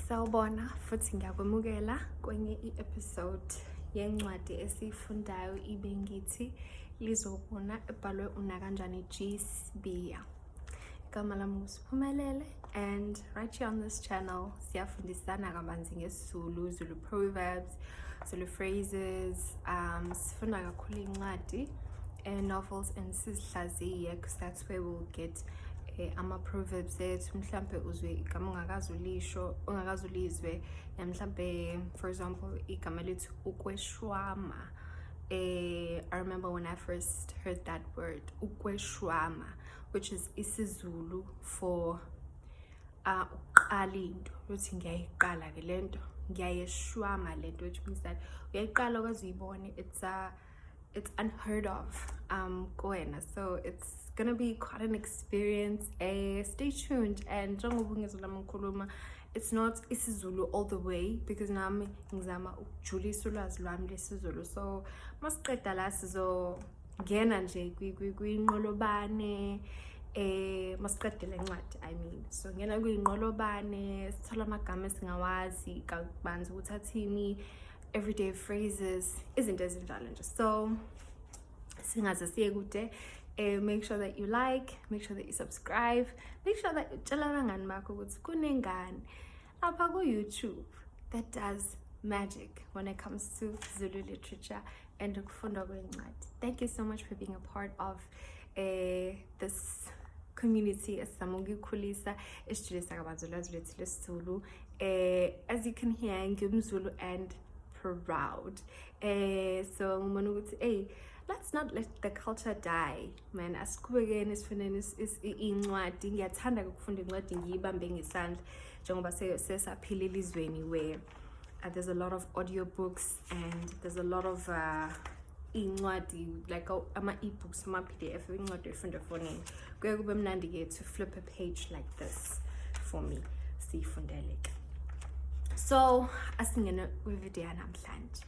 Sawubona futhi ngiyakwemukela kwenye i-episode yencwadi esiyifundayo iBengithi Lizokuna, ebhalwe uNakanjani G Sibiya. Igama lami nguSiphumelele and right here on this channel siyafundisana kabanzi ngesiZulu, Zulu proverbs, Zulu phrases. Sifunda kakhulu incwadi, novels and sizihlaziye because that's where we'll get ama-proverbs ethu. Mhlampe uzwe igama ongakaze ulisho, ongakaze ulizwe, mhlampe, for example, igama lethu ukweshwama. I remember when I first heard that word ukweshwama, which is isiZulu for ukuqala into, ukuthi ngiyayiqala ke lento, ngiyayeshwama lento, which means that uyayiqala kwaze uyibone, it's unheard of kuwena. So it's gonna be quite an experience. Stay tuned. And njengoba ungizwa lami ngikhuluma, it's not isiZulu all the way because nami ngizama ukujulisa ulwazi lwami lesiZulu. So masiqeda la sizongena nje kwinqolobane, masiqede le ncwadi, I mean. So ngena kwinqolobane, sithola amagama esingawazi kabanzi ukuthi athini, everyday phrases, izinto ezinjalo nje. So singaze siye kude, make sure that you like, make sure that you subscribe, make sure that utshela abangani bakho ukuthi kunengane apha ku-YouTube that does magic when it comes to Zulu literature and ukufundwa kwencwadi. Thank you so much for being a part of this community esizama ukuyikhulisa, esijulisa kabanzi ulwazi lwethu lwesiZulu. As you can hear, ngimZulu and proud. So ngibona ukuthi, hey, let's not let the culture die, man. Asiqhubekeni sifuneni incwadi. Ngiyathanda ukufunda incwadi ngiyibambe ngesandla, njengoba sesaphila elizweni where there's a lot of audiobooks and there's a lot of iy'ncwadi like ama-e-books, ama-PDF, incwadi oyifunda efonini. Kuye kube mnandi-ke to flip a page like this for me, siyifundele-ke. So asingene kwividiyo yanamhlanje.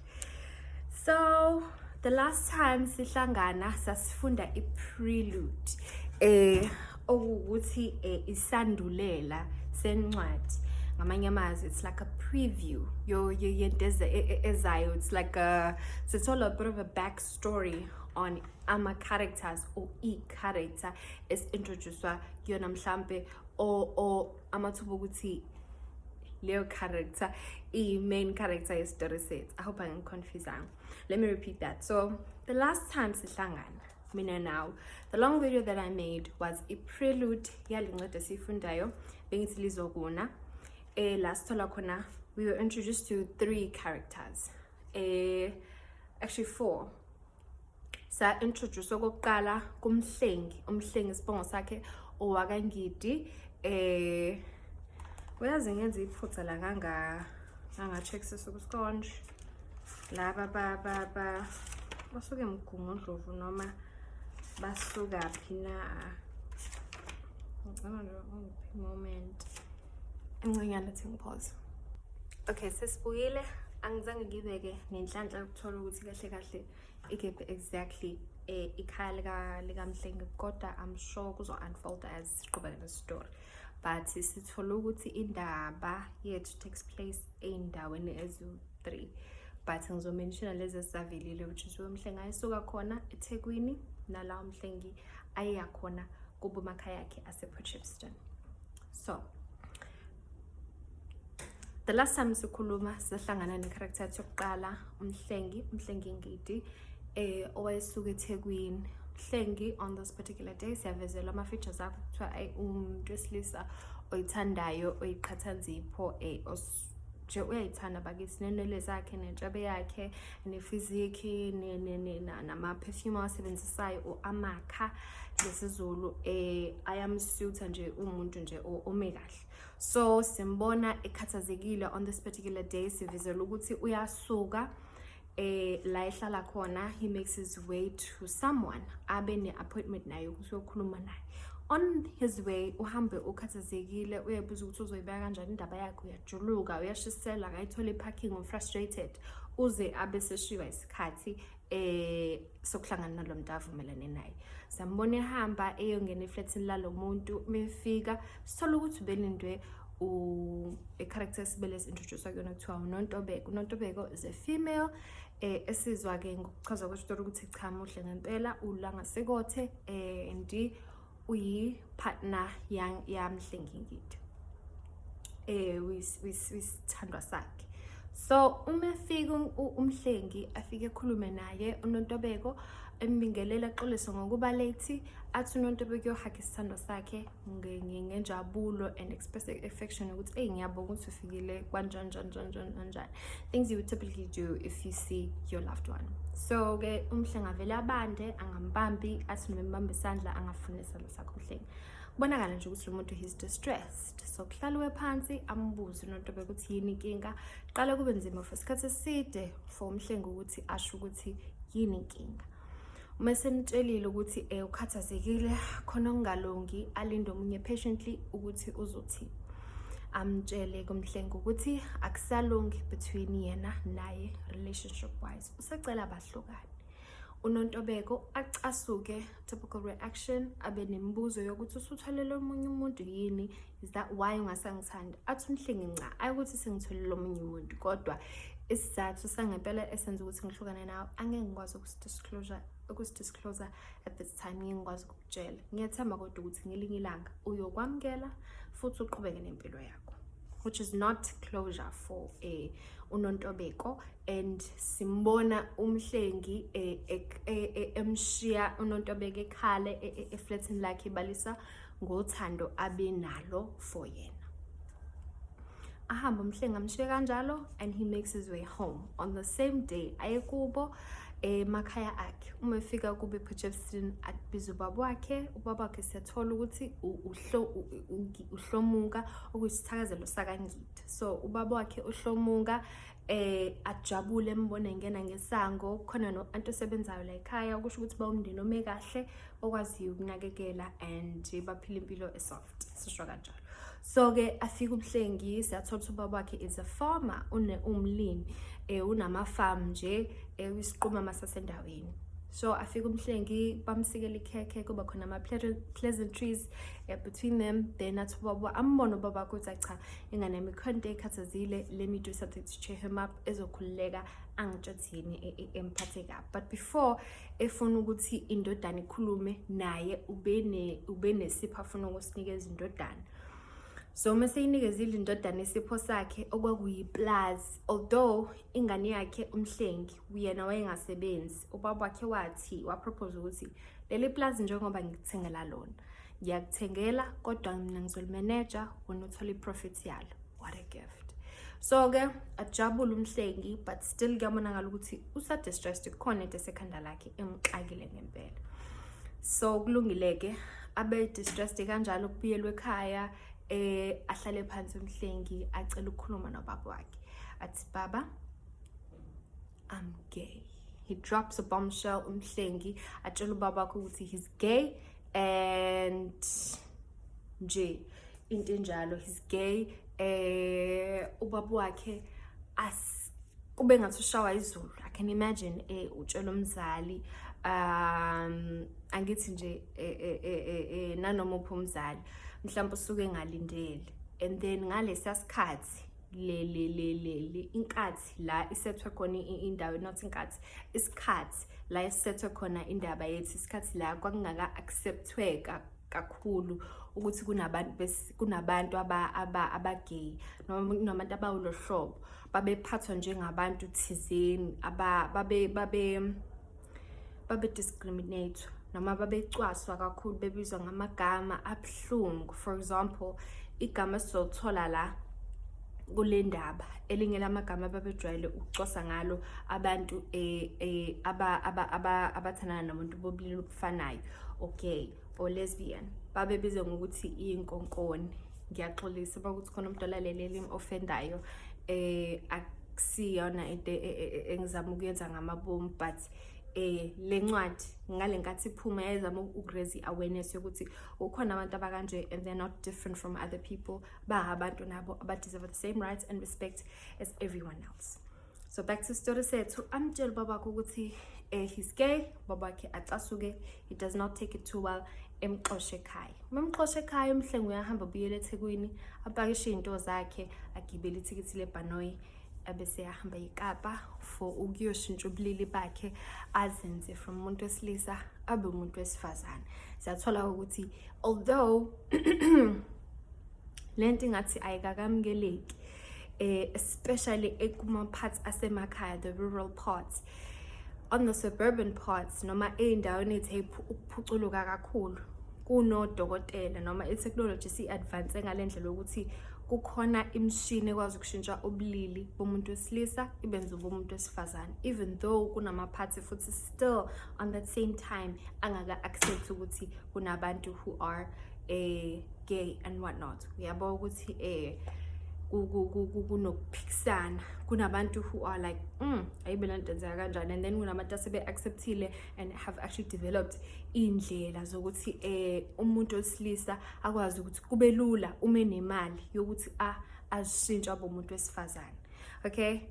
So the last time sihlangana sasifunda i-prelude, okuwukuthi isandulela sencwadi. Ngamanye amazwi, it's like a preview yento ezayo. It's like a sithola a bit of a backstory on ama-characters or i-character esi-introduce-wa kuyona, mhlampe or amathuba okuthi leyo character iyi-main character yestory sethu. I hope angiconfusanga. Let me repeat that. So the last time sihlangana mina now, the long video that I made was i-prelude yale ncwadi esiyifundayo, Bengithi Lizokuna. La sithola khona, we were introduced to three characters, actually four. Sa-introduce okokuqala kuMhlengi. UMhlengi isibongo sakhe owakaNgidi. Uyazi ngenza iphutha la, nganga-check-sisa ukuthi konje laba ba basuke eMgungundlovu noma basukaphi na. Ngicela nje ungiphe moment encinyane, athi ngipause. Okay, sesibuyile. Angizange ngibeke nenhlanhla yokuthola ukuthi kahle kahle ikephi exactly ikhaya likaMhlengi, kodwa I'm sure kuzo-unfold as siqhubeka ne-story. But sithole ukuthi indaba yethu takes place ey'ndaweni eziwu-three, but ngizomentiona lezi ezisavelile, which is uMhlengi ayesuka khona eThekwini nala uMhlengi ayeya khona kubo emakhaya akhe ase-Potchefstroom. So the last time sikhuluma sahlangana ne-character yethu yokuqala, uMhlengi, uMhlengi Ngidi, owayesuka eThekwini. Mhlengi, on this particular day siyavezelwa ama-features akho, kuthiwa ayi, umuntu wesilisa oyithandayo, oyiqhathanzipho, nje uyayithanda bakithi, nenwele zakhe, nentshebe yakhe, ne-physique, nama-perfume awasebenzisayo or amakha ngesiZulu, ayamsuitha nje, umuntu nje ome kahle. So simbona ekhathazekile on this particular day. Sivezela ukuthi uyasuka la ehlala khona, he makes his way to someone abe ne-appointment naye ukuthi uyokhuluma naye. On his way uhambe ukhathazekile, uyabuza ukuthi uzoyibeka kanjani indaba yakhe, uyajuluka, uyashisela, akayithola i-parking, frustrated, uze abe seshiywa isikhathi sokuhlangana nalo muntu avumelane naye. Sambona ehamba eyongena eflatini lalo muntu. Mefika sithola ukuthi ubelindwe Character esibele introduce kuyona kuthiwa uNontobeko. UNontobeko is a female esizwa ke ngokuchaza kwesitori ukuthi cha, muhle ngempela, ulangasekothe and uyi-partner yaMhlengi Ngidi, wisithandwa sakhe. So uma efika uMhlengi, afike ekhulume naye uNontobeko, embingelela, axolise ngokuba late. Athi uNontobeko uyohaga isithandwa sakhe ngenjabulo and express affection ukuthi, "Eyi, ngiyabonga ukuthi ufikile," kanjani njani njani njani kanjani, things you would typically do if you see your loved one. So ke uMhlengi avele abande, angambambi. Athi noma embamba isandla, angafuni isandla sakhe uMhlengi. Kubonakala nje ukuthi lo muntu, he's distressed. So kuhlaliwe phansi, ambuze uNontobeko ukuthi yini inkinga. Qala kube nzima for isikhathi eside for uMhlengi ukuthi asho ukuthi yini inkinga. Uma semtshelile ukuthi ukhathazekile, khona okungalungi, alinde omunye patiently ukuthi uzothi. Amtshele kuMhlengi ukuthi akusalungi between yena naye, relationship wise, usecela bahlukane. UNontobeko acasuke, typical reaction, abe nemibuzo yokuthi usutholele omunye umuntu yini, is that why ungasangithandi? Athi uMhlengi, "Nca, ayikuthi sengitholele omunye umuntu, kodwa isizathu sangempela esenza ukuthi ngihlukane nawe angeke ngikwazi ukusi-disclose at this time, ngeke ngikwazi ukukutshela. Ngiyathemba kodwa ukuthi ngelinye ilanga uyokwamukela futhi uqhubeke nempilo yakho," which is not closure for uNontobeko. And simbona uMhlengi emshiya uNontobeko ekhale eflatini lakhe, ebalisa ngothando abenalo for yena. Ahambe uMhlengi, amshiye kanjalo, and he makes his way home on the same day, aye kubo emakhaya akhe. Uma efika kube ePotchefstroom, abiza ubaba wakhe. Ubaba wakhe siyathola ukuthi uHlomuka, okuyisithakazelo sakaNgidi. So ubaba wakhe uHlomuka ajabule embone engena ngesango. Khona no-anti osebenzayo la ekhaya, okusho ukuthi bawumndeni ome kahle, okwaziyo ukunakekela and baphila impilo e-soft, sisho kanjalo. So-ke afike uMhlengi, siyathola ukuthi ubaba wakhe is a farmer, une umlimi, unama-farm nje, uyisiqumama sasendaweni. So afike uMhlengi, bamsikela ikhekhe, kuba khona ama-pleasantries between them. Then athi ubaba, ambone ubaba ukuthi, "Cha, ingane yami khona into ekhathazile. Let me do something to cheer him up, ezokhululeka, angitsho yini emphathe kabi." But before efuna ukuthi indodana ikhulume naye, ube nesipho afuna ukusinikeza indodana. So uma seyinikezile indodana isipho sakhe, okwakuyiplazi, although ingane yakhe uMhlengi uyena wayengasebenzi, ubaba wakhe wathi, wa-propose ukuthi leli plazi njengoba ngikuthengela lona, ngiyakuthengela, kodwa mina ngizolimeneja, wena uthole i-profit yalo. What a gift! So-ke ajabule uMhlengi, but still kuyabonakala ukuthi usa-distressed, kukhona into esekhanda lakhe emxakile ngempela. So kulungile-ke, abe distressed kanjalo, kubuyelwe ekhaya. Ahlale phansi uMhlengi, acela ukukhuluma nobaba wakhe. Athi, "Baba, I'm gay." He drops a bombshell uMhlengi, atshela ubaba wakhe ukuthi he's gay and nje into enjalo, he's gay. Ubaba wakhe as kube ngathi ushawa izulu. I can imagine utshela umzali, angithi nje nanoma uphi umzali mhlawumbe usuke engalindele. And then ngalesiya sikhathi le inkathi la isethwe khona indawo, not inkathi, isikhathi la esethwe khona indaba yethu, isikhathi la kwakungaka acceptweka kakhulu ukuthi kunabantu aba gay noma kunabantu abawulo hlobo, babephathwa njengabantu thizeni aba babe babe babe discriminate noma babecwaswa kakhulu, bebizwa ngamagama abuhlungu. For example, igama esizolithola la kule ndaba, elinye lamagama ababejwayele ukucwasa ngalo abantu abathandana nomuntu bobulili obufanayo, okay, or lesbian, babebizwa ngokuthi iy'nkonkoni. Ngiyaxolisa uma kuthi khona umuntu olalelele im-offendayo. Akusiyona into engizama ukuyenza ngamabomu, but le ncwadi ngale nkathi iphuma yayizama uku-raise i-awareness yokuthi kukhona abantu abakanje and they're not different from other people, ba abantu nabo aba-deserve the same rights and respect as everyone else. So back to story sethu. Amtshele ubabakhe ukuthi he's gay. Ubabakhe acasuke, he does not take it too well. Emxoshe ekhaya. Uma emxoshe ekhaya uMhlengi uyahamba ubuyele eThekwini, apakishe iy'nto zakhe, agibele ithikithi lebhanoyi, ebese eyahamba eKapa for ukuyoshintsha ubulili bakhe, azenze from umuntu wesilisa abe umuntu wesifazane. Siyathola ukuthi although lento ingathi ayikakamukeleki, especially ekuma-parts asemakhaya, the rural parts, on the suburban parts noma ey'ndaweni ey'the ukuphuculuka kakhulu, kunodokotela noma i-technology si-advance ngale ndlela yokuthi kukhona imishini ekwazi ukushintsha ubulili bomuntu wesilisa ibenze ubomuntu wesifazane, even though kunama-parts futhi still on that same time angaka-accept ukuthi kunabantu who are gay and whatnot. Uyabo ukuthi kunokuphikisana, kunabantu who are like, ayibe lento yenzeka kanjani?" And then kunabantu asebe-acceptile and have actually developed iy'ndlela zokuthi umuntu wesilisa akwazi ukuthi kube lula uma enemali yokuthi azishintshe abe umuntu wesifazane. Okay,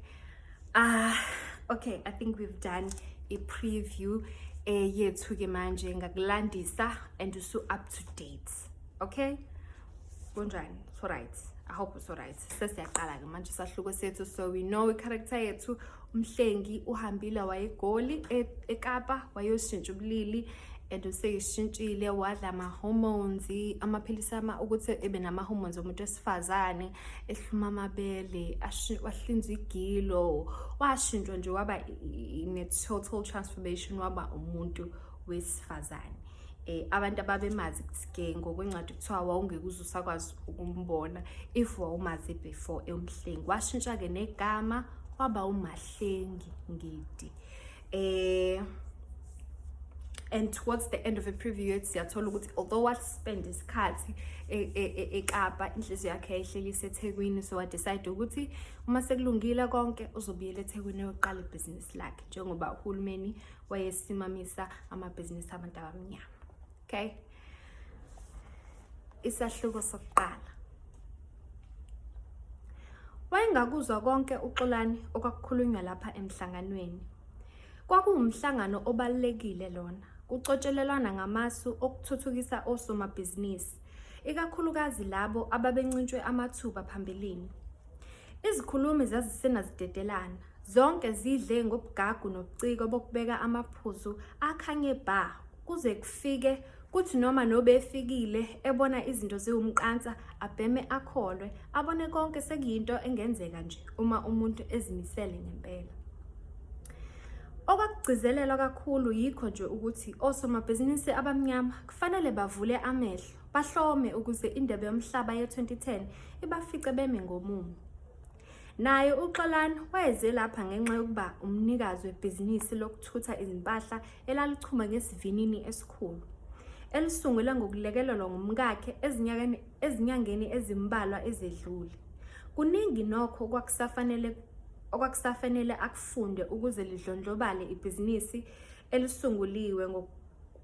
okay, I think we've done a preview yethu ke manje, ngakulandisa and usu up to date. Okay, kunjani? So right, I hope it's alright. Sesiyaqala ke manje sahluko sethu. So we know i-character yethu uMhlengi uhambile wayeGoli, eKapa, wayoshintsha ubulili and useyishintshile, wadla ama-hormones, amaphilisi ama ukuthi ebe nama-hormones omuntu wesifazane, ehluma amabele, wahlinzwa igilo, washintshwa nje waba ne-total transformation, waba umuntu wesifazane. Abantu ababemazi ke ngokwencwadi kuthiwa wawungeke uze usakwazi ukumbona if wawumazi before ewuMhlengi. Washintsha-ke negama, waba uMahlengi Ngidi. And towards the end of the preview yethu siyathola ukuthi although waspend isikhathi eKapa, inhliziyo yakhe yayihleli iseThekwini, so wadecide ukuthi uma sekulungile konke uzobuyela eThekwini eyoqala ibhizinisi lakhe, njengoba uhulumeni wayesimamisa amabhizinisi abantu abamnyama. Okay, isahluko sokuqala. Wayengakuzwa konke uXolani okwakukhulunywa lapha emhlanganweni. Kwakuwumhlangano obalulekile lona, kucotshelelwana ngamasu okuthuthukisa osomabhizinisi, ikakhulukazi labo ababencintshwe amathuba phambilini. Izikhulumi zazisenazidedelana, zonke zidle ngobugagu nobuciko bokubeka amaphuzu akhanye bha, kuze kufike kuthi noma nobefikile ebona izinto ziwumqansa abheme akholwe, abone konke sekuyinto engenzeka nje uma umuntu ezimisele ngempela. Okwakugcizelelwa kakhulu yikho nje ukuthi osomabhizinisi abamnyama kufanele bavule amehlo, bahlome ukuze iNdebe yoMhlaba ye-2010 ibafice beme ngomumo. Naye uXolani wayeze lapha ngenxa yokuba umnikazi webhizinisi lokuthutha izimpahla elalichuma ngesivinini esikhulu, elisungule ngokulekelelwa ngumkakhe ezinyangeni ezimbalwa ezedlule. Kuningi nokho okwakusafanele akufunde ukuze lidlondlobale ibhizinisi elisunguliwe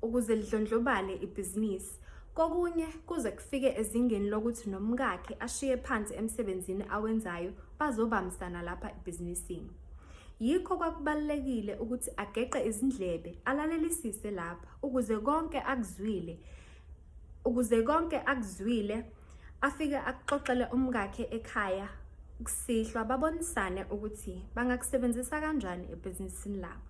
ukuze lidlondlobale ibhizinisi. Kokunye kuze kufike ezingeni lokuthi nomkakhe ashiye phansi emsebenzini awenzayo, bazobambisana lapha ebhizinisini. Yikho kwakubalulekile ukuthi ageqe izindlebe alalelisise lapha ukuze konke akuzwile afike akuxoxele umkakhe ekhaya kusihlwa, babonisane ukuthi bangakusebenzisa kanjani ebhizinisini labo.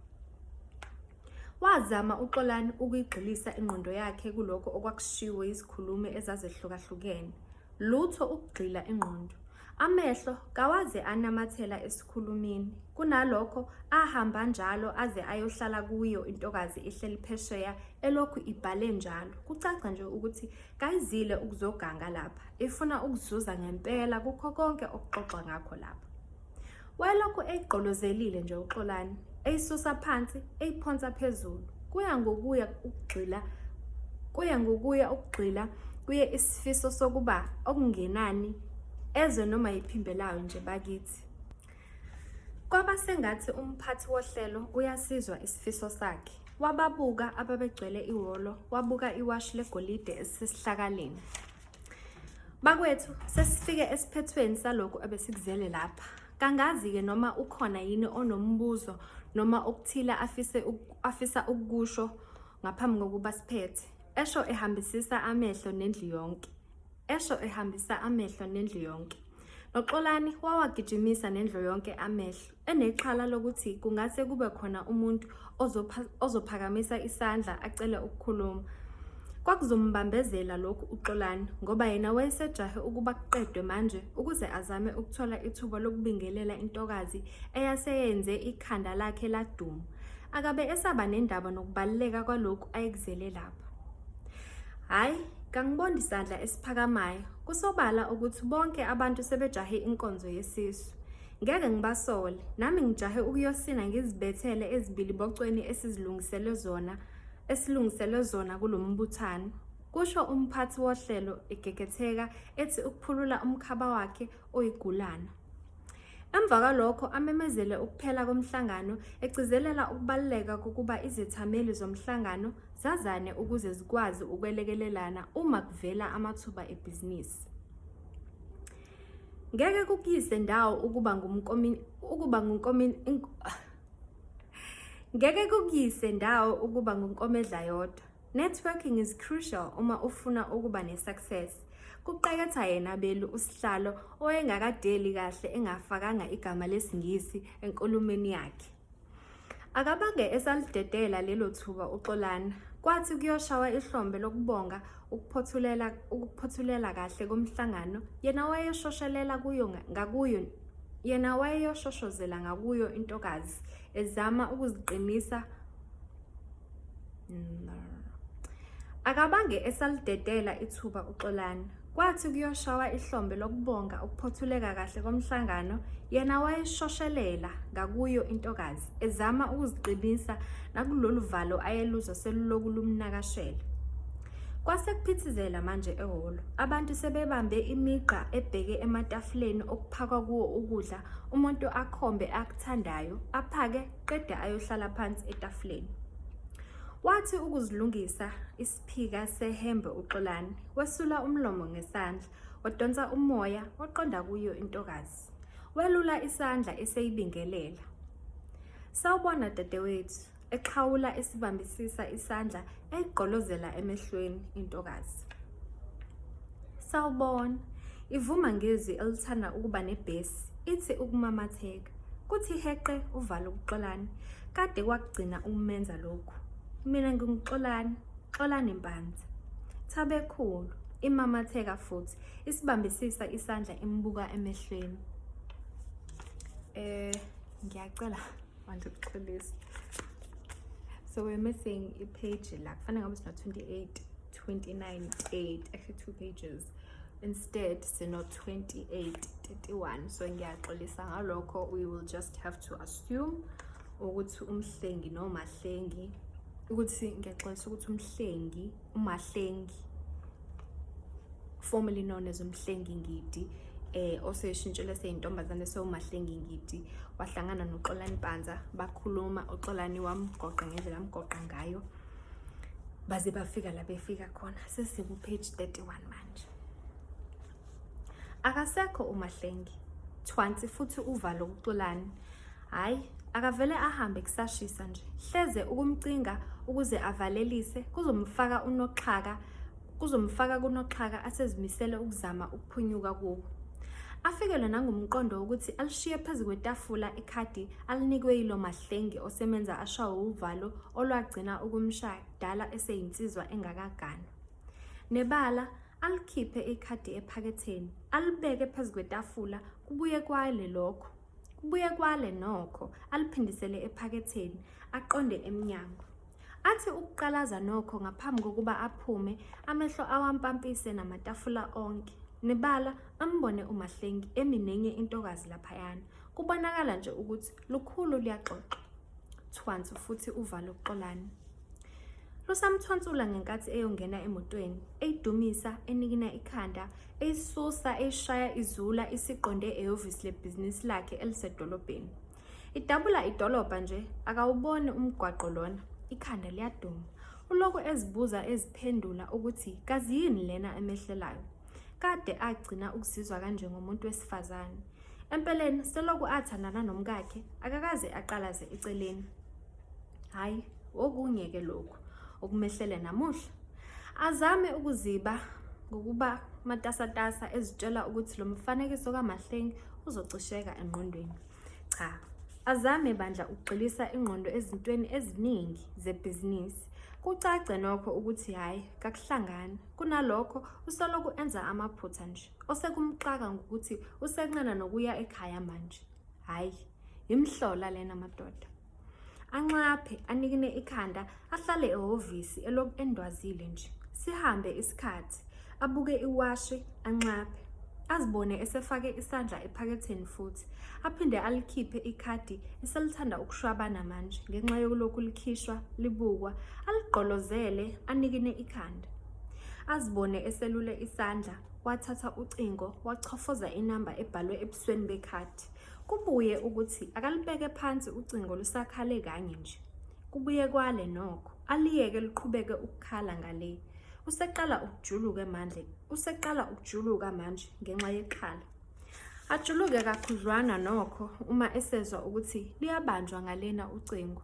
Wazama uXolani ukuyigxilisa ingqondo yakhe kulokho okwakushiwo yizikhulumi ezazehlukahlukene. Lutho ukugxila ingqondo. Amehlo kawaze anamathela esikhulumini. Kunalokho ahamba njalo aze ayohlala kuyo intokazi ehleli phesheya elokhu ibhale njalo. Kucaca nje ukuthi kayizile ukuzoganga lapha, ifuna ukuzuza ngempela kukho konke okuxoxwa ngakho lapha. Wayelokhu eyigqolozelile nje uXolani, eyisusa phansi, eyiphonsa phezulu. Kuya ngokuya ukugxila kuye isifiso sokuba okungenani ezwe noma yiphimbo layo nje bakithi. Kwaba sengathi umphathi wohlelo uyasizwa isifiso sakhe. Wababuka ababegcwele ihholo, wabuka iwashi legolide esesihlakaleni. "Bakwethu, sesifike esiphethweni salokhu ebesikuzele lapha. Kangazi-ke noma ukhona yini onombuzo noma okuthile afisa ukukusho ngaphambi kokuba siphethe." Esho ehambisisa amehlo nendlu yonke. Esho ehambisa amehlo nendlu yonke. NoXolani wawagijimisa nendlu yonke amehlo, enexhala lokuthi kungase kube khona umuntu ozophakamisa isandla acele ukukhuluma. Kwakuzombambezela lokhu uXolani ngoba yena wayesejahe ukuba kuqedwe manje ukuze azame ukuthola ithuba lokubingelela intokazi eyaseyenze ikhanda lakhe laduma. Akabe esaba nendaba nokubaluleka kwalokhu ayekuzele lapha. Hhayi, kangiboni sandla esiphakamayo. Kusobala ukuthi bonke abantu sebejahe inkonzo yesisu. Ngeke ngibasole, nami ngijahe ukuyosina ngizibethele ezibilibocweni esizilungiselwe zona esilungiselwe zona kulo mbuthano, kusho umphathi wohlelo egegetheka ethi ukuphulula umkhaba wakhe oyigulana. Emva kwalokho amemezele ukuphela komhlangano egcizelela ukubaluleka kokuba izethameli zomhlangano zazane ukuze zikwazi ukwelekelelana uma kuvela amathuba ebhizinisi. Ngeke kukuyise ndawo ukuba ngumkomi ukuba ngunkomi Ngeke kukuyise ndawo ukuba ngunkomedla yodwa. Networking is crucial uma ufuna ukuba ne-success. Kuqeketha yena belu usihlalo owayengakadeli kahle engafakanga igama lesiNgisi enkulumeni yakhe. Akabange esalidedela lelo thuba uXolani. Kwathi kuyoshawa ihlombe lokubonga ukuphothulela ukuphothulela kahle komhlangano, yena wayeshoshelela kuyo ngakuyo yena wayeyoshoshozela ngakuyo intokazi ezama ukuziqinisa Akabange esalidedela ithuba uXolani. Kwathi kuyoshawa ihlombe lokubonga ukuphothuleka kahle komhlangano, yena wayeshoshelela ngakuyo intokazi, ezama ukuziqinisa nakulolu valo ayeluzwa seluloku lumnakashela. Kwase kuphithizela manje ehholo, abantu sebebambe imigqa ebheke ematafuleni okuphakwa kuwo ukudla, umuntu akhombe akuthandayo, aphake qede ayohlala phansi etafuleni. Wathi ukuzilungisa isiphika sehembe uXolani, wesula umlomo ngesandla, wadonsa umoya waqonda kuyo intokazi. Welula isandla eseyibingelela. Sawubona dadewethu, exhawula esibambisisa isandla eyigqolozela emehlweni intokazi. Sawubona, ivuma ngezwi elithanda ukuba nebhesi, ithi ukumamatheka. Kuthi heqe uvalo kuXolani. Kade kwakugcina ukumenza lokhu. Mina nginguXolani, Xolani Mpanza. Thabekhulu, imamatheka futhi, isibambisisa isandla imbuka emehlweni. Eh, ngiyacela manje ukuxolisa. So we're missing i-page la. Kufanele ngabe sino 28, 29, 8, actually two pages. Instead sino 28, 31. So ngiyaxolisa ngalokho. We will just have to assume ukuthi umhlengi nomahlengi ukuthi ngiyaxolisa ukuthi umhlengi umahlengi formerly known as umhlengi ngidi eh oseshintshele seyintombazane sewumahlengi ngidi wahlangana noXolani Panza bakhuluma uXolani wamgoqa ngendlela amgoqa ngayo baze bafika la befika khona sesiku page 31 manje Akasekho uMahlengi. Thwansi futhi uvalo kuXolani. Hhayi, akavele ahambe kusashisa nje. Hleze ukumcinga ukuze avalelise kuzomfaka unoxhaka kuzomfaka kunoxhaka asezimisele ukuzama ukuphunyuka kuwo. Afikelwe nangumqondo wokuthi alishiye phezu kwetafula ikhadi alinikwe yilo Mahlengi osemenza ashawe wuvalo olwagcina ukumshaya kudala eseyinsizwa engakaganwa. Nebala Alikhiphe ikhadi ephaketheni, alibeke phezu kwetafula, kubuye kwale lokho. Kubuye kwale nokho, aliphindisele ephaketheni, aqonde emnyango. Athi ukuqalaza nokho ngaphambi kokuba aphume, amehlo awampampise namatafula onke. Nebala ambone uMahlengi emi nenye intokazi laphayana. Kubonakala nje ukuthi lukhulu luyaxoxwa. Thwansu futhi uvalo kuXolani. Lusamthwansula ngenkathi eyongena emotweni, eyidumisa, enikina ikhanda, eyisusa, eyishaya izula isiqonde ehhovisi lebhizinisi lakhe elisedolobheni. Idabula idolobha nje, akawuboni umgwaqo lona, ikhanda liyaduma. Uloku ezibuza eziphendula ukuthi kazi yini lena emehlelayo. Kade agcina ukuzizwa kanje ngomuntu wesifazane. Empeleni seloku athandana nomkakhe akakaze aqalaze eceleni. Hhayi, okunye-ke lokhu okumehlele namuhla. Azame ukuziba ngokuba matasatasa ezitshela ukuthi lo mfanekiso kaMahlengi uzocisheka engqondweni. Cha, azame bandla ukugxilisa ingqondo ezintweni eziningi zebhizinisi. Kucace nokho ukuthi hhayi kakuhlangani. Kunalokho usolokhu enza amaphutha nje. Osekumxaka ngukuthi usenqena nokuya ekhaya manje. Hhayi, yimhlola lena madoda. Anxaphe, anikine ikhanda, ahlale ehhovisi elokhu endwazile nje. Sihambe isikhathi, abuke iwashi, anxaphe. Azibone esefake isandla ephaketheni futhi, aphinde alikhiphe ikhadi eselithanda ukushwabana manje ngenxa yokulokhu likhishwa, libukwa, aligqolozele, anikine ikhanda. Azibone eselule isandla, wathatha ucingo, wachofoza inamba ebhalwe ebusweni bekhadi. Kubuye ukuthi akalubeke phansi ucingo lusakhale kanye nje. Kubuye kwale nokho, aliyeke luqhubeke ukukhala ngale. Useqala ukujuluka mandle, useqala ukujuluka manje ngenxa yexhala. Ajuluke kakhudlwana nokho uma esezwa ukuthi liyabanjwa ngalena ucingo.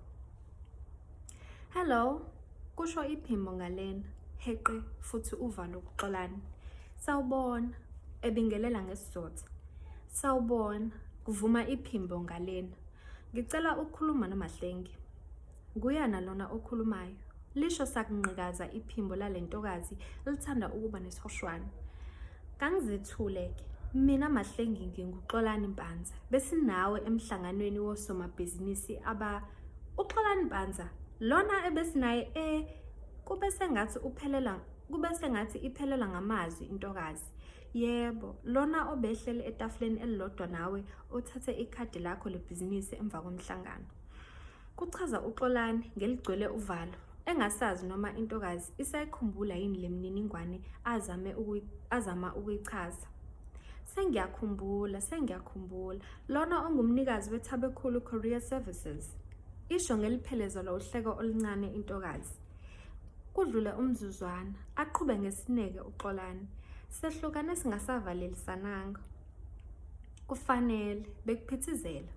Hello, kusho iphimbo ngalena, heqe futhi uvalo kuXolani. Sawubona, ebingelela ngesizotha. Sawubona, kuvuma iphimbo ngalena. Ngicela ukukhuluma noMahlengi. Nguyena lona okhulumayo. Lisho sakunqikaza iphimbo lale ntokazi elithanda ukuba nesihoshwana. Kangizethule-ke. Mina Mahlengi nginguXolani Mpanza. Besinawe emhlanganweni wosomabhizinisi aba uXolani Mpanza lona ebesinaye e kube sengathi uphelela kube sengathi iphelela ngamazwi intokazi. Yebo, lona obehleli etafuleni elilodwa nawe othathe ikhadi lakho lebhizinisi emva komhlangano. Kuchaza uXolani ngeligcwele uvalo, engasazi noma intokazi isayikhumbula yini le mininingwane azame azama ukuyichaza. Sengiyakhumbula, sengiyakhumbula. Lona ongumnikazi weThabekhulu Courier Services. Isho ngeliphelezelwa uhleko oluncane intokazi. Kudlule umzuzwana, aqhube ngesineke uXolani. Sehlukane singasavalelisananga. Kufanele, bekuphithizela.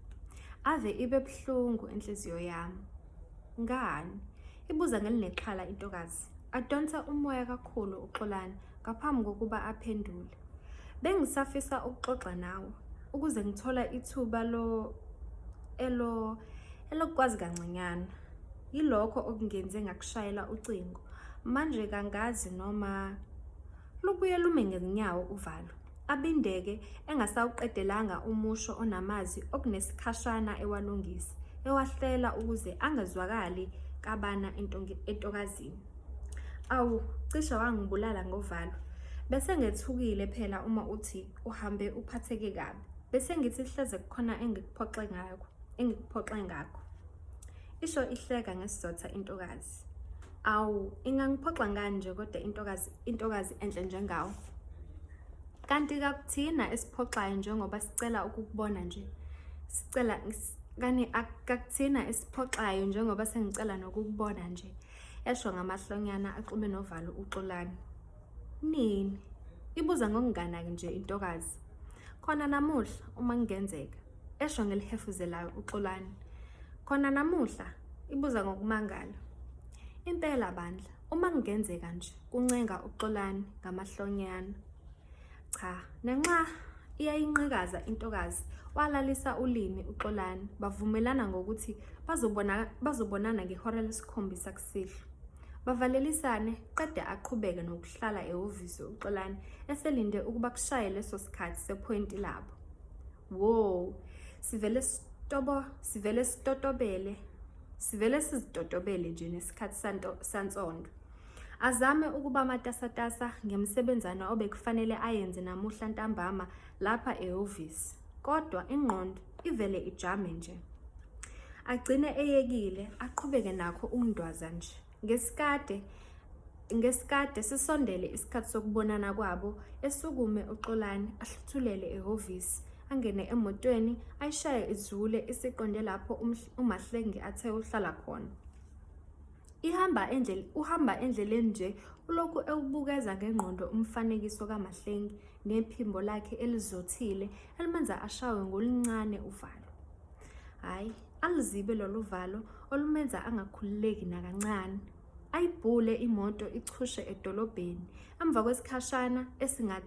Ave ibe buhlungu inhliziyo yami. Ngani? Ibuza ngelinexhala intokazi. Adonsa umoya kakhulu uXolani ngaphambi kokuba aphendule. Bengisafisa ukuxoxa nawe ukuze ngithola ithuba lo elo elokwazi kangconywana. Yilokho okungenze ngakushayela ucingo. Manje kangazi noma lubuye lume ngezinyawo uvalo. Abindeke engasawuqedelanga umusho onamazwi okunesikhashana ewalungisa, ewahlela ukuze angezwakali kabana entokazini. Awu, cishe wangibulala ngovalo. Bese ngethukile phela uma uthi uhambe uphatheke kabi. Bese ngithi hleze kukhona engikuphoxe ngakho, engikuphoxe ngakho. Isho ihleka ngesizotha intokazi. Awu, ingangiphoxa ngani nje kodwa intokazi intokazi enhle njengawe. Kanti kakuthina esiphoxayo njengoba sicela ukukubona nje. Sicela kani kakuthina esiphoxayo njengoba sengicela nokukubona nje. Esho ngamahlonyana axube novalo uXolani. Nini? Ibuza ngokunganaki nje intokazi. Khona namuhla uma kungenzeka. Esho ngelihefuzelayo uXolani. Khona namuhla? Ibuza ngokumangala. Impela bandla, uma kungenzeka nje, kuncenga uXolani ngamahlonyana. Cha, nanxa iyayinqikaza intokazi, walalisa ulimi uXolani, bavumelana ngokuthi bazobona bazobonana ngehora lesikhombisa kusihlwa. Bavalelisane, qede aqhubeke nokuhlala ehhovisi uXolani eselinde ukuba kushaye leso sikhathi sephoyinti labo. Wo, sivele sitobo, sivele sitotobele, sivele sizitotobele nje nesikhathi santo sansondo. Azame ukuba matasatasa ngemsebenzana obekufanele ayenze namuhla ntambama lapha ehhovisi. Kodwa ingqondo ivele ijame nje. Agcine eyekile, aqhubeke nakho ukundwaza nje. Ngesikade ngesikade sisondele isikhathi sokubonana kwabo, esukume uXolani ahluthulele ehhovisi, angene emotweni ayishaye izule isiqonde lapho uMahlengi athe uhlala khona. Ihamba endlel uhamba endleleni nje ulokhu ewubukeza ngengqondo umfanekiso kaMahlengi nephimbo lakhe elizothile elimenza ashawe ngoluncane uvalo. Hhayi, aluzibe lolu valo olumenza angakhululeki nakancane. Ayibhule imoto ichushe edolobheni. Emva kwesikhashana esingathini.